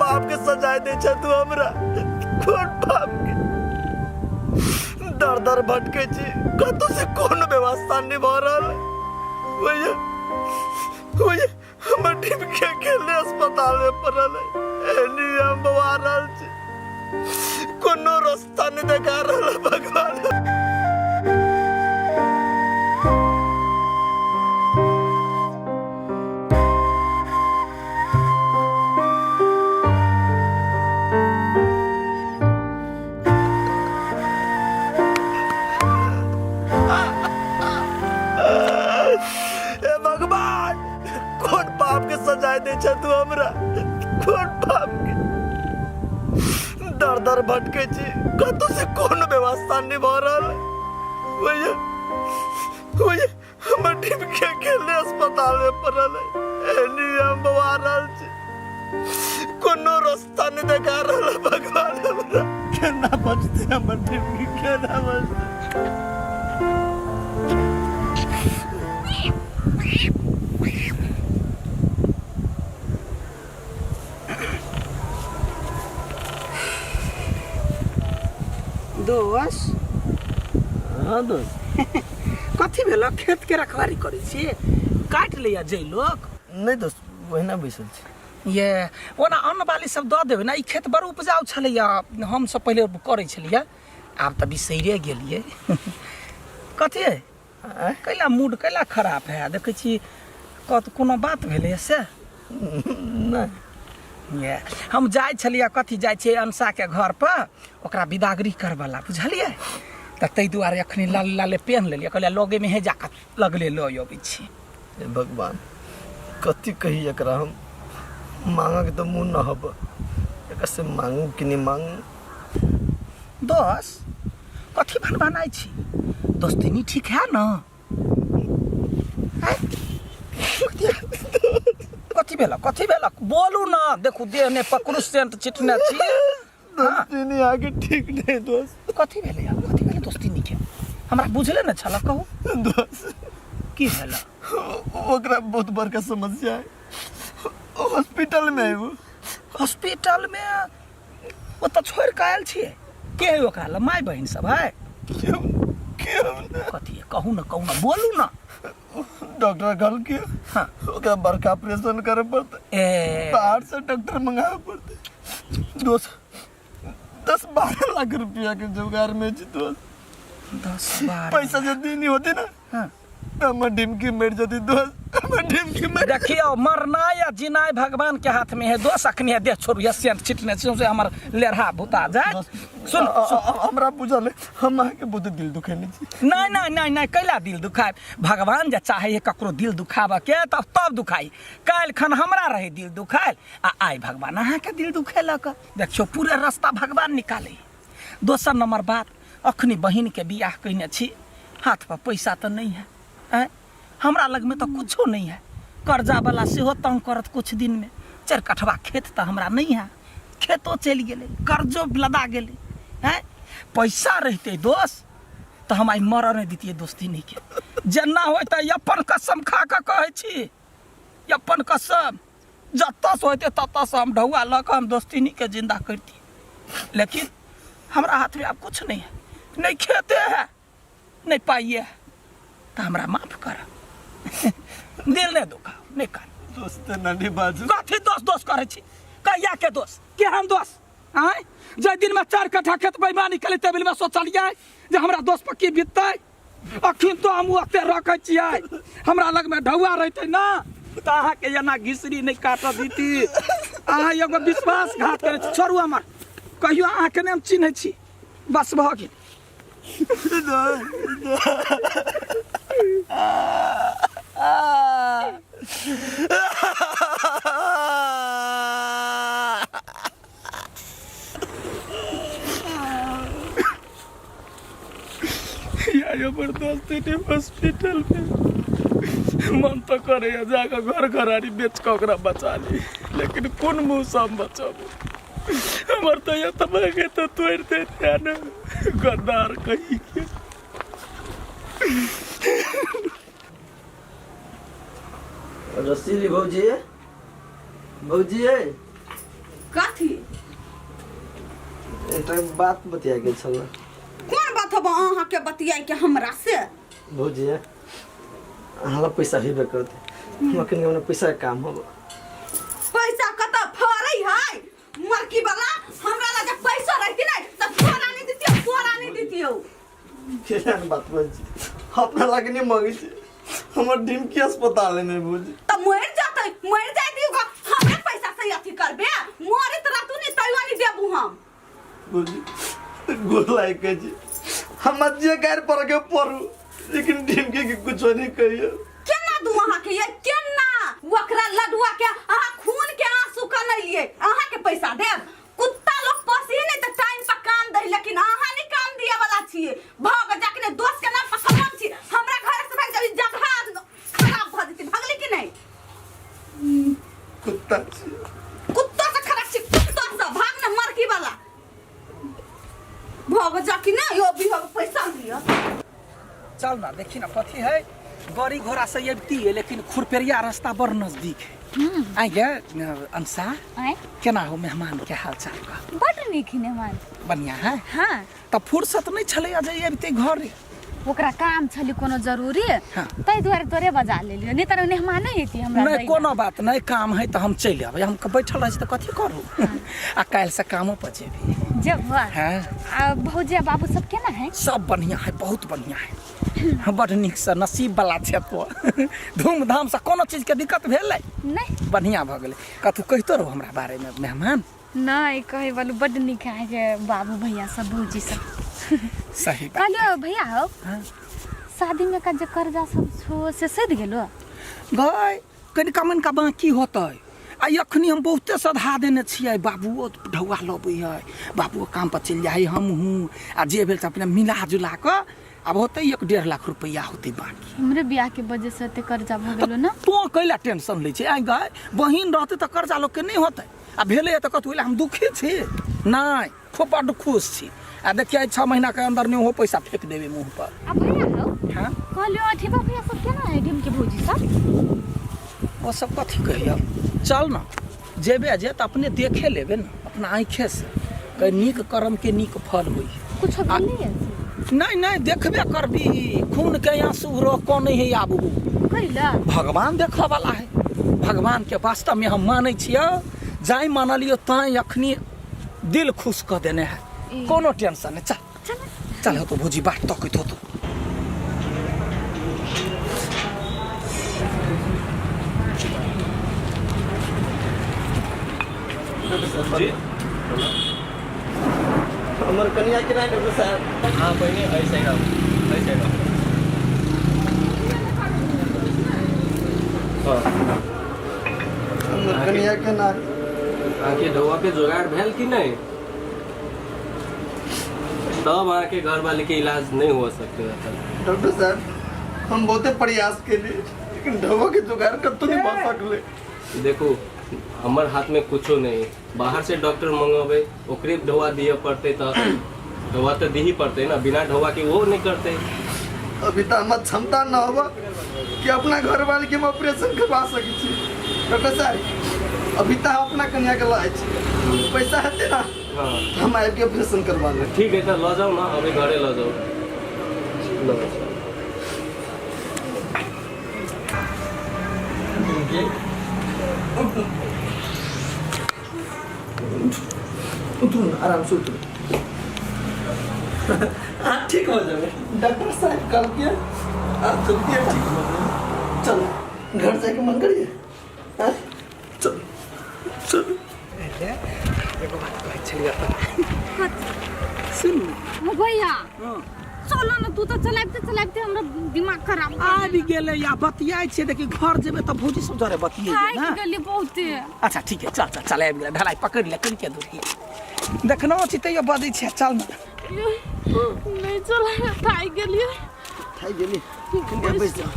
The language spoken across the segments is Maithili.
पाप के सजाय दै छै तू हमरा कोन पाप के दर दर भटकै छी कतौ से कोनो व्यवस्था नहि भऽ रहल है। भैया भैया हमर टीम के अकेले अस्पताल में पड़ल है एनी हम बवा रहल छी कोनो रास्ता नहीं देखा रहल है भगवान। हे भगवान कोन पाप के सजाय दे छै तू हमरा कोन पाप के दर दर भटकै छी कतौ से कोनो व्यवस्था नहि भऽ रहल है। भैया भैया हमर टीम के अकेले अस्पताल में पड़ल है एनी हम बवा रहल छी कोनो रास्ता नहीं देखा रहल है भगवान हमरा केना बचते हमर टीम के केना बचते। दोस हाँ दोस्त कथी भेल खेत के रखवारी करै छी काटि लैया जै लोक। नहीं दोस्त ओहिना बैसल छी। ये ओना अन्न बाली सब दऽ देबै ने ई खेत बड़ उपजाउ छलैया हम सब पहिले करै छलियै आब तऽ बिसैरे गेलियै। कथी है कैला मूड कैला खराब है देखै छी कत कोनो बात भेलैया से? नहीं। ये हम जाइ छलियै कथी जाइ छियै अंशाके घर पर ओकरा बिदागरी करबला बुझलियै तऽ ताहि दुआरे अखनी लाल लाले पेन्ह लेलियै कहलियै लगेमे हे जाकऽ लगले लऽ अबै छी। हे भगवान कथी कही एकरा हम मांगक तऽ मुँह न हब एकरा से मांगू कि नहीं मांगू। दोस कथी भनभनाइ छी दोस्तीनी ठीक है न? आँय? कथी भेल कथी भेल बोलू न देखू देह ने पकड़ू सेंट छिटने छी। हाँ। दोस्तीनी आगे ठीक नहीं दोस्त। कथी भेलै कथी भेलै दोस्तीनी के हमरा बुझले न छल कहू। दोस्त की भेल? ओकरा बहुत बड़का समस्या है हॉस्पिटल में है वो। हॉस्पिटल में ओतऽ छोड़ि कऽ आयल छियै के है ओकरा लग माय बहिन सब है? क्यों क्यों ना कथी है कहू न कहू न बोलू न। डॉक्टर कहल के हाँ। ओकरा बड़का ऑपरेशन करे पड़ते ए बाहर से डॉक्टर मंगावे पड़ते दोस्त 10-12 लाख रुपया के जुगाड़ में छी दोस्त। 10-12 पैसा जल्दी नहीं होते ना हाँ। तो हमर ढिमकी मर जती दोस्त हमर ढिमकी मर। देखियो मरना या जीनाइ भगवान के हाथ में है दोस्त अखनी है देह छोड़ू या सेंट छिटने छी से हमर लेरहा भूता जाए। सुन, सुन। हमरा बुझल है हम अहाँ के बहुत दिल दुखेने छी। नहीं नहीं नहीं नहीं कैला दिल दुखाए भगवान जे चाहे है ककरो दिल दुखाबऽ के तब तब दुखाई। काल्हि खन हमरा रहे दिल दुखायल आ आइ भगवान अहाँ के दिल दुखेलक। देखियो पूरे रास्ता भगवान निकाले। दोसर नंबर बात अखनी बहिन के बियाह कयने छी हाथ पर पैसा तऽ नहीं है आँय हमरा लगमे तऽ कुछो नहीं है कर्जा वाला सेहो तंग करत कुछ दिन में 4 कठवा खेत तऽ हमरा नहीं है खेतो चलि गेलै कर्जो लदा गेलै आँय पैसा रहते दोस्त तऽ हम आइ मरऽ नहि दितियै दोस्ती नहीं के जेना होय तऽ अपन कसम खा कऽ कहै छी अपन कसम जतऽ से होते ततऽ से हम ढौआ लऽ कऽ हम दोस्तीनी के जिंदा करती लेकिन हमरा हाथ में आब कुछ नहीं है नहीं खेते है नहीं पाइए है तो हमरा माफ कर दिल नहीं दुखाओ नहीं कर। दोस्त नहीं बाजू। कथी दोस्त दोस्त करै छी कहिया के दोस्त केहन दोस्त आँय जाहि दिन में 4 कट्ठा खेत बेईमानी केली तै में सोचलियै जे हमरा दोस्त पर की बीततै अखन तो हम ओते रखै छियै हमरा लग में ढौआ रहतै ना तऽ अहाँके एना घिसरी नहि काटऽ दीती। अहाँ एगो विश्वासघात करै छी छोड़ू हमर कहियो अहाँके नहि हम चिन्है छी बस भऽ गेल। या जबरदस्त हॉस्पिटल में मन तो करे जाकर घर घरारी बेच के ओकरा बचा ली लेकिन कोन मुँह से हम बचाबू हमर तो एतबा के तो तोड़ देते ने गद्दार कही के। रसीली भौजी भौजी कथी एकटा बात बतिया गेल छल कोन बात हब अहाँ के बतियाई के हमरा से भौजी अहाँ लग पैसा हेबे करतै हमरा कनि हमरा पैसा के काम होब पैसा कत फरै है मरकी वाला हमरा लगे पैसा रहती नहीं त तोरा नहीं दितियो तोरा नहीं दितियो केहन बात बजै छी अपना लागे नहि मंगै छी हमर डिमकी अस्पताल में भौजी त मर जतै मर जाय दियो हमरे पैसा से अथी करबे मरे त रातू नहीं तैयो नहीं देबू हम भौजी गोर लागि कहै छी हमर जे गारि पर के पड़ू लेकिन डिमकी के कुछो नहि कहियो केना दू अहाँ के ये केना ओकरा लडुआ के अहाँ खून के आंसू कनैलिए अहाँ के पैसा देब कुत्ता लोग पोसी नहीं त टाइम पर काम दे लेकिन अहाँ नहीं काम दिए वाला छिए भग जाके ने दोस्त के नाम पर कमान छी हमरा घर से भाग जाबी जगह खराब भ जेती भगली कि नहीं कुत्ता छी कुत्ता से खराब छी कुत्ता से भाग न मरकी वाला भग जाके ने यो भी हम पैसा लिया चल ना देखी ना कथी है गाड़ी घोड़ा से अबती है लेकिन खुरपेरिया रास्ता बड़ नजदीक है आइ गे अंसा आँय केना हो मेहमान के हाल चाल का बड नीक ही मेहमान बढ़िया है हाँ तऽ फुर्सत नहि छलै जे अबिते घर ओकरा काम छलै कोनो जरूरी हाँ। ताहि दुआरे तोरे बजा लेलियो नहि तऽ मेहमाने अयती हमरा नहि दै लए। कोनो बात नहि काम है तऽ हम चलि अबै हम बैठल रहै छी तऽ कथी करू आ काल्हिसँ कामो पर जेबै जेबह हाँ आ भौजी आ बाबू सब केना है सब बढ़िया है बहुत बढ़िया है बड़ नीकसँ नसीब वाला छै तो धूमधामसँ कोनो चीजके दिक्कत भेलै नहि बढ़िया भऽ गेलै कथू कहितो रहू हमरा बारेमे मेहमान नहि कहै वालू बड्ड नीक अहाँके बाबू भैया सब भौजी सब सही बात कहलियो भैया हो हाँ। शादी में का जे कर्जा सब छो से सधि गेलो गय कनिका मनिका बाँकी होतै आ अखनी हम बहुते सधा देने छियै बाबुओ ढौआ लबै है बाबुओ काम पर चलि जाइ हमहूँ आ जे भेल से अपने मिला जुला कऽ आब होतै 1-1.5 लाख रुपैआ होतै बाँकी हमरे बियाह के वजह से एते कर्जा भऽ गेलो ना तोँ कैला टेंशन लै छै आइ गय बहिन रहतै तऽ कर्जा लोकके नहि होतै आ भेलै तऽ कथू हम दुखी छी नहि खूब बड्ड खुश छी आ देखिए 6 महीना के अंदर नहीं हो पैसा फेंक देबै मुँह पर आ भैया हौ हाँ कहलियो अठीबा भैया सब केना है ढिमके भौजी सब ओ सब कथी कहियो चल ना जेबे जे तऽ अपने देखे लेबे ना अपना आँखे से कहीं नीक कर्म के नीक फल होइ कुछो भेलै है नहीं नहीं देखबे करबी खून के आंसू रो कौन है आबू कैला भगवान देखऽ वाला है भगवान के वास्तव में हम मानै छियै जाय मानलियो ताई अखनी दिल खुश कऽ देने है ई। कोनो टेंशन नहीं चल चल चल हो तो भौजी बाट तकैत होतो जी हमर कनिया के नहीं डॉक्टर साहब हाँ पहिने एहि साइड आउ एहि साइड आउ हाँ हमर कनिया के ना अहाँके ढौआ के जोगाड़ भेल कि नहि तब अहाँके घर वाले के इलाज नहीं हो सके डॉक्टर साहब हम बहुते प्रयास केली लेकिन ढौआ के जुगाड़ कतौ नहीं भऽ सकलै देखू हमर हाथ में कुछो नहीं बाहर से डॉक्टर मंगेबै ओकरे ढौआ दिअ पड़तै तऽ ढौआ तऽ दिही पड़तै ने बिना ढौआ के ओहो नहि करतै अभी तऽ हमर क्षमता न होबा कि अपना घर वाले के हम ऑपरेशन करवा सकै छी डॉक्टर साहब अभी तऽ हम अपना कन्या के लाए छी पैसा हेतै ना हाँ हम आबि के ऑपरेशन करवा लेब ठीक है तऽ लऽ जाउ ने अभी घरे लऽ जाउ लऽ जाउ। उतरू ना आराम से उतरू हाँ ठीक हो जाए डॉक्टर साहब कल के आप जल्दी ठीक हो जाए चलो घर जाके मन करिए हाँ? चलो चलो एगो बात कहै छलियै तऽ सुन ओ भैया चलो ना तू तो चलाबते चलाबते हमरा दिमाग खराब भऽ आबि गेलै आ बतियाइ छियै देखी घर जेबै तऽ भौजी सब जरे बतियेबै थाकि ना गेली बहुते अच्छा ठीक है चल चल चल आबि गेलै ढलाई पकड़ि ले कनिके दूरी देखनो छी तैयो बजै छियै चल ना नहीं चला थाकि गेलियै थाकि गेली कनिका बैस जाओ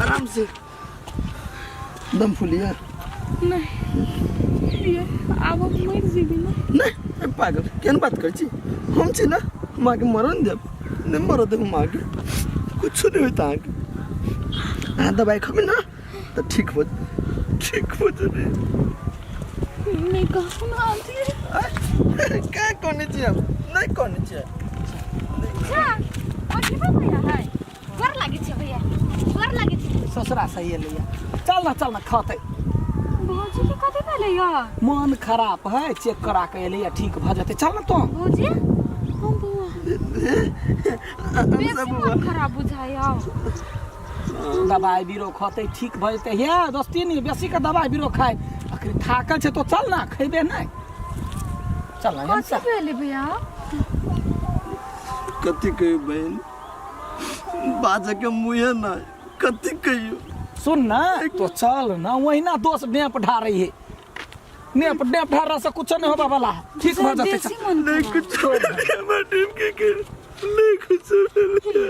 आराम से दम फूलिए नहीं ये आब हम मरि जेबी ने नहीं ए पागल केहन बात करै छी हम छी ना हम अहाँके मरऽ नहि देब नहि मरऽ देब हम अहाँके कुछो नहि होइत अहाँके अहाँ दबाइ खेबै ना तऽ ठीक हो ठीक हो जेबै नहीं कहू ना आंटी। का कहने छी हम नहीं कहने छियै। अच्छा और की बात भैया है गोर लागे छै भैया गोर लागे छै। ससुरा सही एलैया चल ना चल ना खतै। भौजी के कथी भेलै या? मन खराब है चेक करा के एलैया ठीक भऽ जेतै चल ना तो। भौजी हम बौआ बेसी मन खराब बुझाइया। दबाई बीरो खतै ठीक भऽ जेतै। हे दोस्ती नहीं बेसी के दबाई बीरो खाए अखनी थाकल छै तो चल ना खैबे नहीं चल ना। कथी भेलै भैया? कथी कहियो बहन बाजे के मुँहे ना कथी कहियो। सुन ना तो चल ना वही ना दोस्त नेप ढारे है नेप नेप ढारा से कुछ नहीं होबा वाला है ठीक भऽ जेतै। बेसी मन नहीं खराब। कुछ हमर टीम के के नहीं कुछ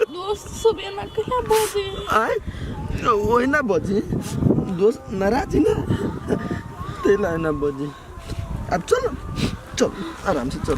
दोस्त सब एना कहिया बजे? आय ओहिना बजी दोस्त नाराज ही ना तेला ना बजी। अब चलो चल आराम से चल।